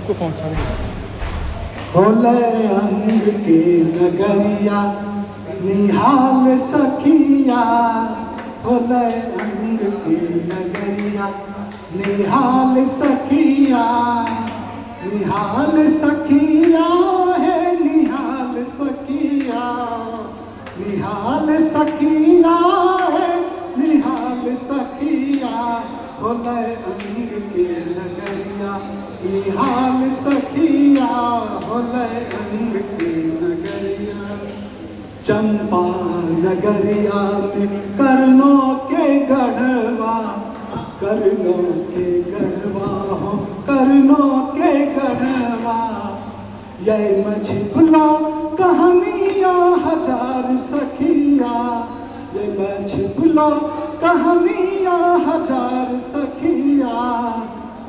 सबको पहुँचाबी। होले अंग के नगरिया निहाल सखिया, होले अंग के नगरिया निहाल सखिया, निहाल सखिया है निहाल सखिया, निहाल सखिया है निहाल सखिया, होले अंग के नगरिया निहाल सखिया, होले अंग के नगरिया। चंपा नगरिया में कर्णों के गढ़वा, कर्णों के गढ़वा हो कर्णों के गढ़वा, ये मझिपला कहानियाँ हजार सखिया, ये मझिपला कहानियाँ हजार सखिया,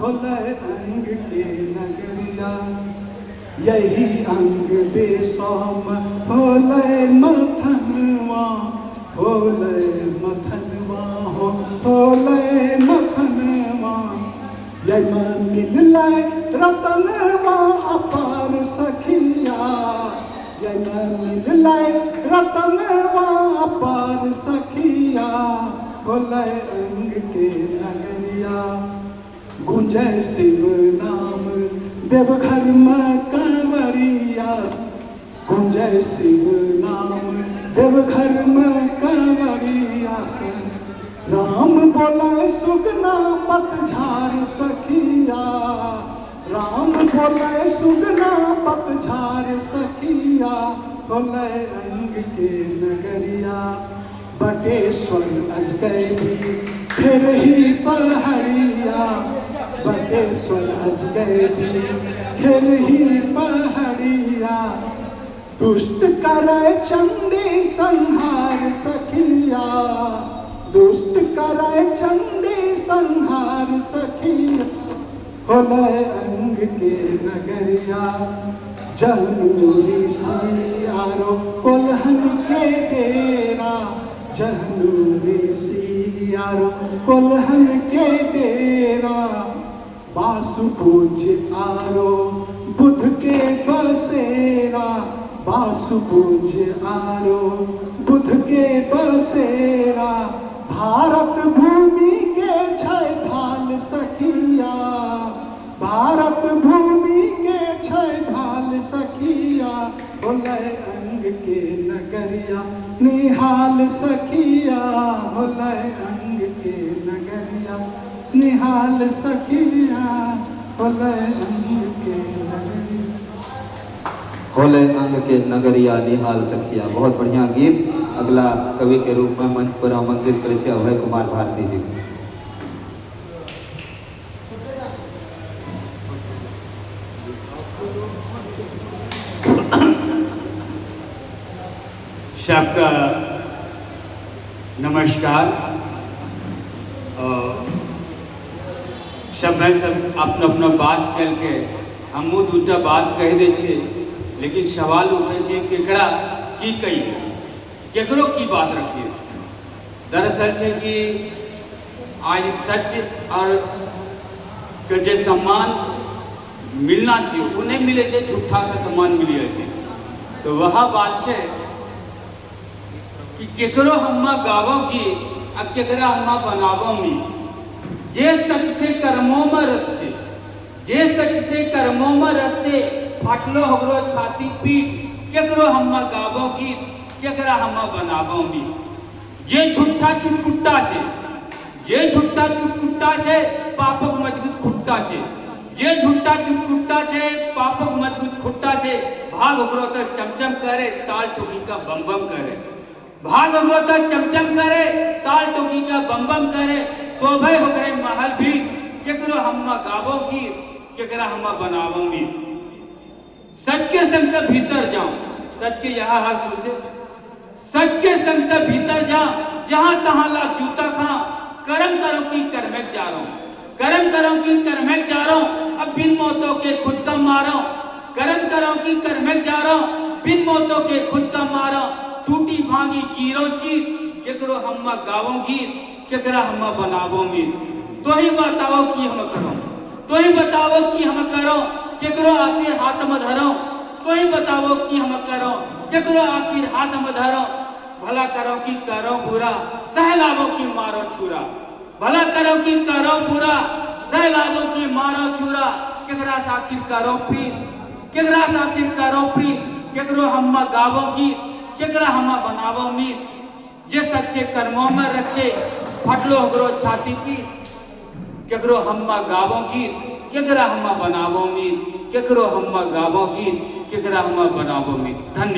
होले अंग के नगरिया। यही अंग बेसोम होले मथनवा, होले मथनवा हो होले मथनवा, यही मिलले रतनवा अपार सखिया, यही मिलले रतनवा अपार सखिया, होले अंग के नगरिया। गुंजय शिव नाम देवघर में कंवरिया, गुंजय शिव नाम देवघर में कंवरिया, राम बोले सुगना पतझार सखिया, राम बोले सुगना पतझार सखिया, बोले अंग के नगरिया। बटेश्वर अजगैबी फिर ही पहाड़िया, बटेश्वर अजगैबी फिर ही पहाड़िया, दुष्ट करे चंडी संहार सखिया, दुष्ट करे चंडी संहार सखिया, होले अंग के नगरिया। जहनूरी सियारो कोल्हन के डेरा, जहनूरी सियारो कोल्हन के डेरा, बासु पूज आरो बुध के बसेरा, बासु पूज आरो बुध के बसेरा, भारत भूमि के छै भाल सखिया, भारत भूमि के छै भाल सखिया, होले अंग के नगरिया निहाल सखिया, होले अंग के नगरिया निहाल सखिया, होले अंग के नगरिया। होले अंग के नगरिया निहाल सखिया। बहुत बढ़िया गीत। अगला कवि के रूप में मंच पर आमंत्रित करै छी अभय कुमार भारती जी। सबका नमस्कार। सब में सब अपना अपना बात करके हमहूँ दूटा बात कहि दै छियै, लेकिन सवाल उठै छै केकरा की कहिए, केकरो की बात रखिए। दरअसल छै कि आज सच और के जे सम्मान मिलना चाहिए वो नहीं मिले छै, झूठा के सम्मान मिल जाइ छै। तो वह बात छै कि केकरो हम्मा गावो की आ केकरा हम्मा बनावो मी। जे सच छै कर्मों में रत छै, जे सच छै कर्मों में रत छै, फाटलो होकरो छाती पीट, केकरो हम्मा गावो गीत, केकरा हम्मा बनावो मी। जे झूठा चुटकुट्टा छै, जे झूठा चुटकुट्टा छै, पापक मजबूत खुट्टा छै, जे झूठा चुटकुट्टा छै, पापक मजबूत खुट्टा छै, भाग ओकरो तो चमचम करे, ताल टोकी का बम बम करे, भाग ओकरो तो चमचम करे, ताल टोकी का बम बम करे, शोभे होकरे महल भी, केकरो हम्मा गावो गीत, केकरा हम्मा बनावो मीत। सच के संग तो भीतर जाऊं, सच के यहाँ हर सोचे, सच के संग तो भीतर जा, जहां तहां ला जूता खा, कर्म करो की कर्मे जा रहा हूं, कर्म करो की कर्मे जा रहा हूं, अब बिन मौतों के खुद का मारो, कर्म करो की कर्मे जा रहा हूं, बिन मौतों के खुद का मारो, टूटी भांगी कीरो चीत, केकरो हम्मा गावो गीत, केकरा हम्मा बनावो मीत। तो ही बताओ की हम करो, तो ही बतावो कि हम करो, केकरो आखिर हाथ में धरो। तो ही बतावो कि हम करो, केकरो आखिर हाथ में धरो। भला करो कि करो बुरा, सहलावो कि मारो छुरा। भला करो कि करो बुरा, सहलावो कि मारो छुरा। केकरा से आखिर करो प्रीत, केकरा से आखिर करो प्रीत। केकरो हम्मा गावो गीत, केकरा हम्मा बनावो मीत। जे सच्चे कर्मों में रचे, फटलो ओकरो छाती पीत। केकरो हम्मा गावो गीत, केकरा हम्मा बनावो मीत। केकरो हम्मा गावो गीत, केकरा हम्मा बनावो मीत। धन्यवाद।